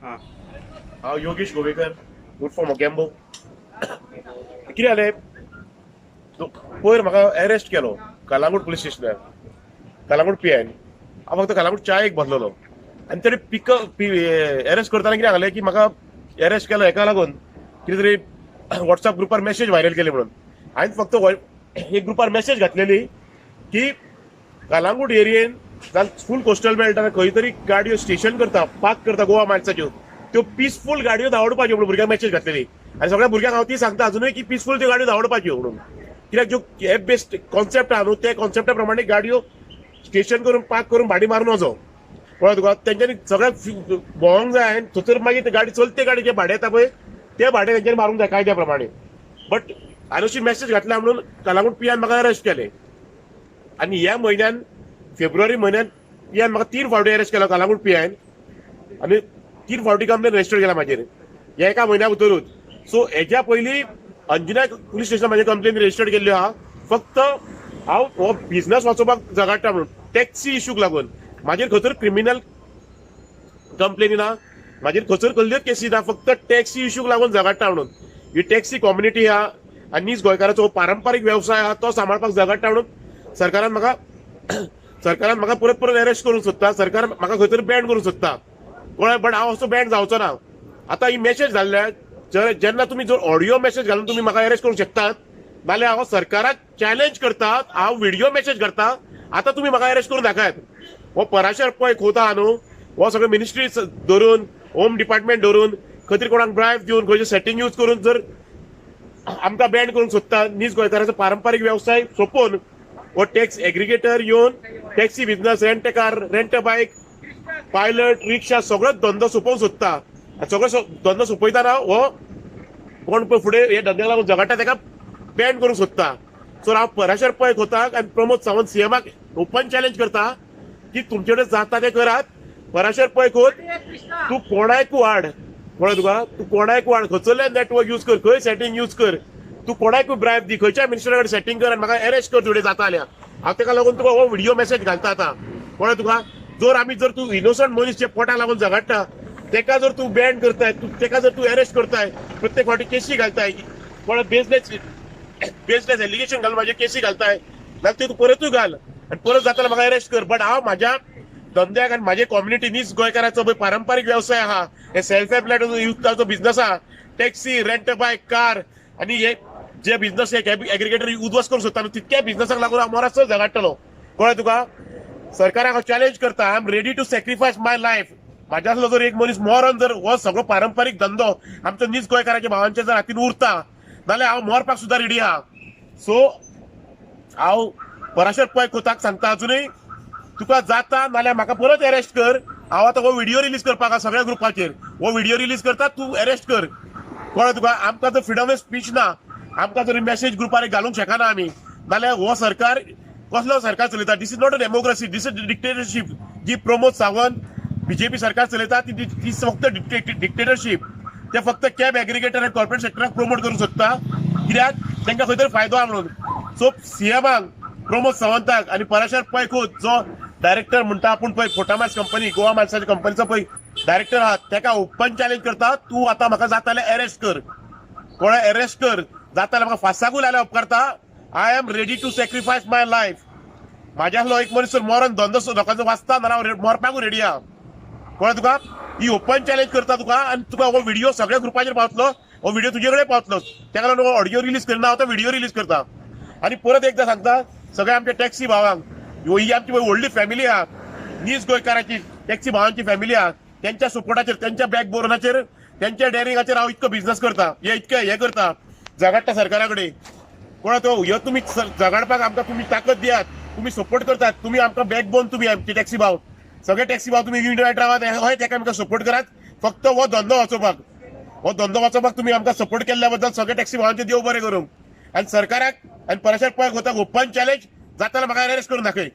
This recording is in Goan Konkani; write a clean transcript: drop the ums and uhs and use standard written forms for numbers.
हां. हांव योगेश गोवेकर, गुड फ्रॉम मोगेम्बो. कितें जालें, पयर म्हाका अरेस्ट केलो कलांगूट पुलीस स्टेशनार, कलांगूट पी आयन. हांव फक्त कलांगूट चायेक बसलेलो आनी तरी पिकअप अरेस्ट करतना कितें सांगलें की म्हाका अरेस्ट केलो हेका लागून कितें तरी वॉट्सएप ग्रुपार मॅसेज व्हायरल केली म्हणून. हांवें फक्त एक ग्रुपार मॅसेज घातलेली की कलांगूट एरियेन जाल्यार फूल कोस्टल बेल्टान खंय तरी गाडयो स्टेशन करता, पार्क करता गोवा मायल्साच्यो, त्यो पिसफूल गाडयो धांवडपाच्यो म्हणून भुरग्यांक मॅसेज घातलेली. आनी सगळ्या भुरग्यांक हांव ती सांगता अजुनूय की पिसफूल त्यो गाडयो धांवडपाच्यो म्हणून, कित्याक ज्यो एप बेस्ड कॉन्सेप्ट आहा न्हू, ते कॉन्सेप्टा प्रमाणे गाडयो स्टेशन करून पार्क करून भाडी मारून वचो. कळ्ळें तुका? तेंच्यांनी सगळ्याक भोंवंक जाय आनी थंयसर मागीर ते गाडी चलते, गाडी जे भाडें येता पळय ते भाडें तेंच्यांनी मारूंक जाय कायद्या प्रमाणे. बट हांवें अशी मॅसेज घातल्या म्हणून कलांगूट पियान म्हाका अरेस्ट केलें. आनी ह्या म्हयन्यान, फेब्रुवारी म्हयन्यान पियान म्हाका 3 फावटी अरेस्ट केलो कलांगूट पियान, आनी 3 फावटी कंप्लेन रजिस्टर केला म्हाजेर ह्या एका म्हयन्या भितरूच. सो हेज्या पयलीं अंजुना पुलीस स्टेशनार म्हाजी कंप्लेन रजिस्टर्ड केल्ली आहा. फक्त हांव हो बिजनस वाचोवपाक झगडटा म्हणून, टॅक्सी इशूक लागून. म्हाजेर खंयसर क्रिमिनल कंप्लेनी ना, म्हाजेर खंयसर कसल्योच केसी ना, फक्त टॅक्सी इशूक लागून झगडटा म्हणून. ही टॅक्सी कम्युनिटी आहा आनी नीज गोंयकाराचो हो पारंपारीक वेवसाय आहा, तो सांबाळपाक झगडटा म्हणून सरकारान म्हाका परत परत अरेस्ट करूंक सोदता. सरकार म्हाका खंय तरी बॅन करूंक सोदता, कळ्ळें? बट हांव असो बॅन जावचो ना. आतां ही मॅसेज घाल्ल्या, जेन्ना तुमी जर ऑडियो मॅसेज घालून तुमी म्हाका अरेस्ट करूंक शकतात, नाल्यार हांव सरकाराक चॅलेंज करता, हांव व्हिडियो मॅसेज करता, आतां तुमी म्हाका अरेस्ट करून दाखयात. हो पराशर पळय खोता आहा न्हू, हो सगळे मिनिस्ट्री धरून, होम डिपार्टमेंट धरून, खंय तरी कोणाक ब्रायब दिवन, खंयचे सेटींग यूज करून जर आमकां बॅन करूंक सोदता, नीज गोंयकाराचो पारंपारीक वेवसाय सोंपोवन हो टॅक्स एग्रिगेटर येवन taxi business, rent a car, rent a bike, pilot, rickshaw, सगळोच धंदो सोंपोवंक सोदता. आनी सगळो धंदो सोंपयतना हो कोण पळय फुडें हे धंद्याक लागून झगडटा ताका बॅन करूंक सोदता. सो हांव पराशर पै खोताक आनी प्रमोद सावंत सीएमाक ओपन चॅलेंज करता की तुमचे कडेन जाता तें करात. पराशर पै खोत, तूं कोणायकूय हाड, कळ्ळें तुका? तूं कोणायकूय हाड, खंयसरल्यान नेटवर्क यूज कर, खंय सेटींग यूज कर, तूं कोणायकूय ब्रायब दी, खंयच्या मिनिस्टरा कडेन सेटींग कर आनी म्हाका अरेस्ट कर तुजे जाता जाल्यार. हांव ताका लागून तुका हो व्हिडियो मॅसेज घालता आतां, कळ्ळें तुका? जर आमी जर तूं इनोसंट मनीस जे पोटाक लागून झगडटा तेका जर तूं बॅन करताय, तूं तेका जर तूं अरेस्ट करताय, प्रत्येक फावटी केसी घालताय, कळ्ळें? बेसलेस एलिगेशन घालून म्हाजे केसी घालताय, जाल्यार ते तूं परतूय घाल आनी परत जाता म्हाका अरेस्ट कर. बट हांव म्हाज्या धंद्याक आनी म्हाजे कम्युनिटी, नीज गोंयकाराचो पळय पारंपारीक वेवसाय आहा, हे सेल्फ एम्प्लॉयड युथाचो बिझनस आहा, टॅक्सी, रेंट बायक, कार आनी हे जे बिझनस हे एग्रिगेटर उद्ध्वस्त करूंक सोदता न्हू, तितक्या बिझनसाक लागून हांव मरसर झगडटलो, कळ्ळें तुका? सरकाराक हांव चॅलेंज करता, I am ready to sacrifice my life. म्हाज्या असलो जर एक मनीस मरोन जर हो सगळो पारंपारीक धंदो आमचो नीज गोंयकाराच्या भावांच्या जर हातीन उरता जाल्यार हांव मरपाक सुद्दां रेडी आहा. सो हांव पराशर पै खोताक सांगता अजुनूय, तुका जाता नाल्यार म्हाका परत अरेस्ट कर. हांव आतां हो व्हिडियो रिलीज करपाक आहा सगळ्या ग्रुपाचेर, हो व्हिडियो रिलीज करता, तूं अरेस्ट कर, कळ्ळें तुका? आमकां जर फ्रिडम ऑफ स्पीच ना, आमकां जर मॅसेज ग्रुपार घालूंक शकना आमी, नाल्यार हो सरकार कसलो सरकार चलयता? This is not a democracy, this is dictatorship. जी प्रमोद सावंत बीजेपी सरकार चलयता ती फक्त डिक्टेटरशीप. ते फक्त कॅब एग्रिगेटर आनी कॉर्पोरेट सेक्टराक प्रमोट करूंक सोदता, कित्याक तांकां खंय तरी फायदो आहा म्हणून. सो सीएमाक, प्रमोद सावंताक आनी पराशर पै खोत जो डायरेक्टर म्हणटा आपूण पळय फोटामास कंपनी, गोवा मायल्साच्या कंपनीचो पळय डायरेक्टर आहा, ताका ओपन चॅलेंज करता, तूं आतां म्हाका जाता जाल्यार अरेस्ट कर, कळ्ळें? अरेस्ट कर, जाता जाल्यार म्हाका फासाकूय लायल्यार उपकारता. I am ready to sacrifice my life. म्हाज्या असलो एक मनीस जर मरोन धंदो लोकांचो वाचता जाल्यार हांव मरपाकूय रेडी आहा, कळ्ळें तुका? ही ओपन चॅलेंज करता तुका आनी तुका हो व्हिडियो सगळ्या ग्रुपाचेर पावतलो, हो व्हिडियो तुजे कडेन पावतलो, ताका लागून हो ऑडियो रिलीज करना, हांव तो व्हिडियो रिलीज करता. आनी परत एकदां सांगता सगळ्या आमच्या टॅक्सी भावांक, ही आमची व्हडली फॅमिली आहा, नीज गोंयकाराची टॅक्सी भावांची फॅमिली आहा, त्यांच्या सपोर्टाचेर, त्यांच्या बॅकबोनाचेर, त्यांच्या डेरिंगाचेर हांव इतको बिझनस करता, हे इतकें हें करता, झगडटा सरकारा कडेन. कोणा तो ह्यो तुमी झगडपाक आमकां तुमी ताकद दियात, तुमी सपोर्ट करतात, तुमी आमकां बॅकबोन, तुमी आमचे टॅक्सी भाव, सगळे टॅक्सी भाव तुमी युनिट रावात, हय तेका आमकां सपोर्ट करात. फक्त हो धंदो वाचोवपाक, हो धंदो वाचोवपाक तुमी आमकां सपोर्ट केल्ल्या बद्दल सगळे टॅक्सी भावांचे देव बरें करूं. आनी सरकाराक आनी पराशर पै खोताक ओपन चॅलेंज, जाता जाल्यार म्हाका अरेस्ट करून दाखय.